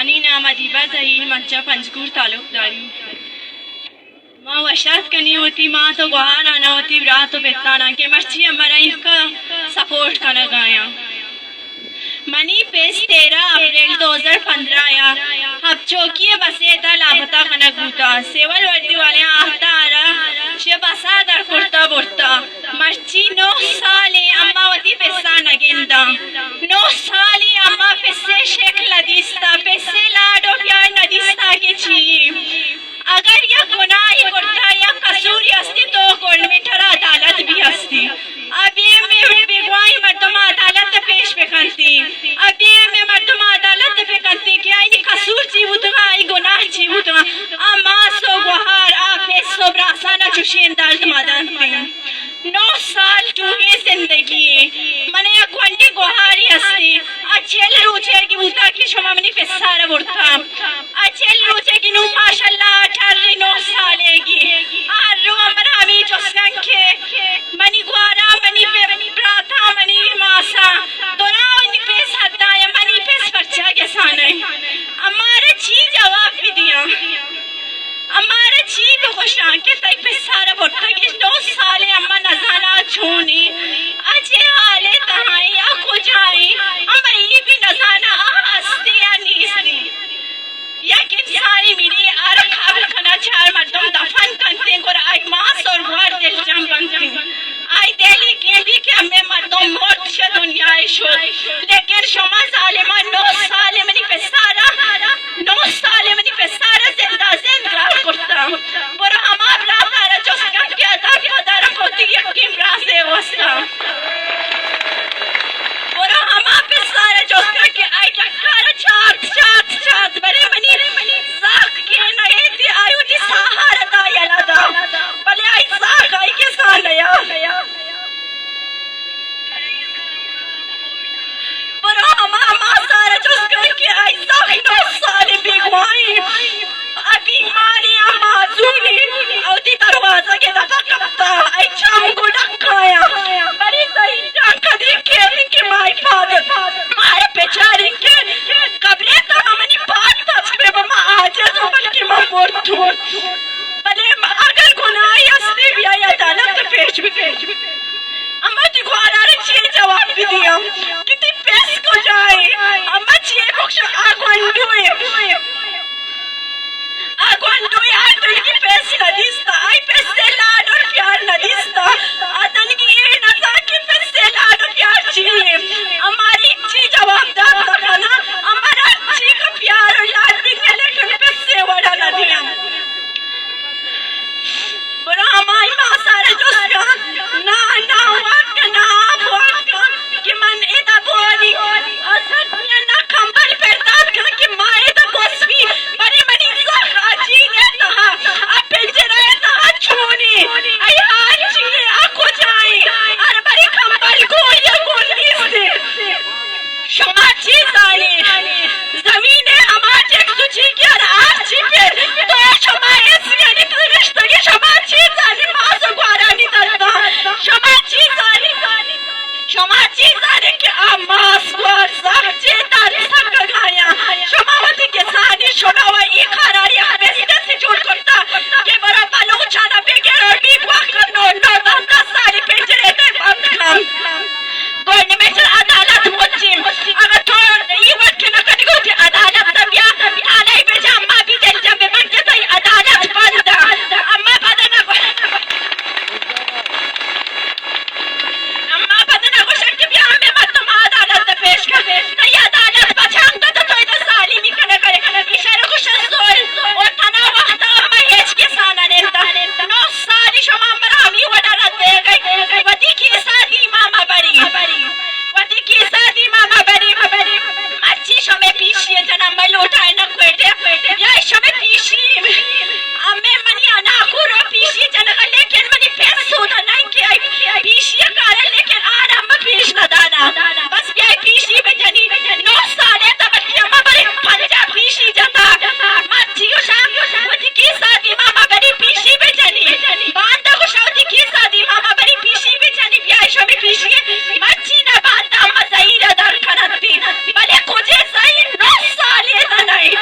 منی نام ادیبہ زہیر، من چہ پنجگور تعلق داری۔ ما وشات کنی وتی مات و گوہارانا، وتی برات و پتانا کہ مرچی ہمارا ایک سپورٹ کنگ آیاں۔ منی پس تیرہ اپریل دو ہزار پندرہ ء ہب چوکی ء بس ء تھا لاپتہ کنگ بوتا۔ سول وردی والے آہتا آرا چہ بسا در کرتا برتا۔ مرچی نو سالے اما وتی پسا نگنداں۔ نو سالے اما پسے شکل ندیستا، پسے لاڈ و پیار ندیستا کہ چی۔ اگر یک گناہی کرتا، یک قصوری ہستی تو گورنمنٹ را عدالت بھی ہستی۔ ابھی میں بیگواہی مردم عدالت پیش بکنتی۔ ابھی میں مردم عدالت بکنتی کہ آئی قصور چی بوتگا، آئی گناہ چی بوتگا۔ آ ماس و گوہار، آ پس و براسانا چوشیں درد ما دنتی۔ نو سال ٹوہیں زندگی، من یک گونڈیں گوہاری ہستی۔ آ چل روچے کہ بوتا کہ شما منی پسارا برتا۔ آ چل روچے کہ نوں ماشاءاللہ اٹھارہ نو سالے گی۔ ہر رو ہمرا ہمیں جستن کہ منی گوارا، منی پہ-، براتا، منی ماسا، دراہ و نی پیس حدا یا منی پیس پرچا گسانے۔ ہمارا چی جواب بھی دیا؟ ہمارا چی بگوشاں کہ تئی پسارا برتگش نو سالے، اما نزانا چونی، اچے حالے تہائیں یا کجائیں، اما ای بھی نزانا آ ہستی یا نیستی۔ یک انسانی میری آرا قبر کنا چار مردم دفن کنتیں، گڑا آئی ماس اور گوار دل جم بنتیں۔ آئی دلی کہ بھی کہ ہمیں مردم مرد شد، دنیا شد، لیکن شما ظالمان نو سال منی پسارا، نو سال منی پسارا زندہ زند گار کرتا۔ برو ہما براتارا جست کن کہ ادر پدر پوتی یقین براسے وستا۔ برو ہما پسارا جست کن کہ آئی ٹکارا چات، چات، چات، برے منی زاک کہ نئے تی آئی وتی ساہارا دا یلا دا۔ بلے آئی زاک آئی کسا نیا۔ برو ہما ماسارا جست کن کہ آئی زاک نو سال بیگواہیں، ابھی ماری ہم معذوری، اوتی دروازہ کے دفعہ کپتا، آئی چم گڈک آیا۔ بری زہیر جان کدی کیریں کہ مائی پاد مارا پچاریں کہ قبرے تو ہمنی پاد تسبے ما عاجز ہوں، بلکہ ما مرتوں۔ بلے اگر گناہی ہستی، بیائی عدالت پیش بکن۔ اما تی گوارا را چی جواب بدیاں کہ تی پیس کجائے؟ اما چی بکشاں؟ آ گونڈوئے، آ گونڈوئے، آ دنگی پیس ندیستا، آئی پیسے لاڈ اور پیار ندیستا۔ آ دنگی اے نزان کہ پیسے لاڈ اور پیار چی ہے۔ ہماری چی جواب دات نہ کنا، ہمارا چی کا پیار اور لاڈ بھی، لیکن پیسے وڑا نہ دیاں۔ برو ہمائی ماسارا جست کن، نہ، نہ وقت، نہ آپ وقت کہ من ادا بوانی۔ اسد میاں نہ کمبل پردات کن کہ ما ادا بوسبی۔ برے منی زخ آ جینے تہا، آ پنجرہ تہا چونی۔ ای حال چیے، آ کجائیں؟ ار برے کمبل گویا گون نیستے۔ شما چی زانی؟ زمین ء ہما جنگ سوچی کہ ہر آر چی پہ تو شما ایس یعنی تو رشتگی، شما چی زانی؟ ماس و گوارانی دردا شما چی زانی؟ شما چی زانی کہ آ ماس گوار زخ چی داری سکگایا؟ شما وتی کسانی، شما و ای قراری ہمیستے سے جوڑ کرتا کہ برا بلوچانا بگر اور بیگواہ کرنو، نو دہ سالی پنجرے تے بند کن۔ گورنمنٹ عدالت مچیم۔ اگر تو ای وڑ کہ نہ کنی گو کہ عدالت بیا، آلائی بجا، اما بھی دل جنب من کہ تئی عدالت بند۔ اما پدا نہ گو-، اما پدا نہ گوشن کہ بیا ہمیں مردم عدالت پیش کن۔ تئی عدالت بچان تو، تو ادھر ظالمی کنے کرے۔ اشارہ گوشن زور۔ اور تنا وقت اما ہیچ کسانا نندا۔ نو سالی شما مرا ہمی وڑا رد دے گئے۔ وتی کیسا دیما مبری۔ وتی کیسا دیما مبری۔ مرچی شمے پیشی جنا، مئے لوٹائے نہ کوئٹے۔ یا شمے پیشی۔ ہمیں منی اناکو رو پیشی جنگا، لیکن منی پیس سودا نہیں کہ آئی پیشی کارا، لیکن آرام پیش نہ دانا۔ بس بیائی پیشی بجنی۔ نو سالے تا بلکہ اما برے پنجا پیشی جتا۔ مرچی گوشاں، وتی کیسا دیما مبری پیشی بجنی۔ باندا گوشاں، وتی کیسا دیما مبری پیشی بجنی۔ بیائی شمے پیشی۔ مرچی نہ باندا اما زہیرا در کننتی۔ بلے کجے زہیر؟ نو سالے تا نہیں۔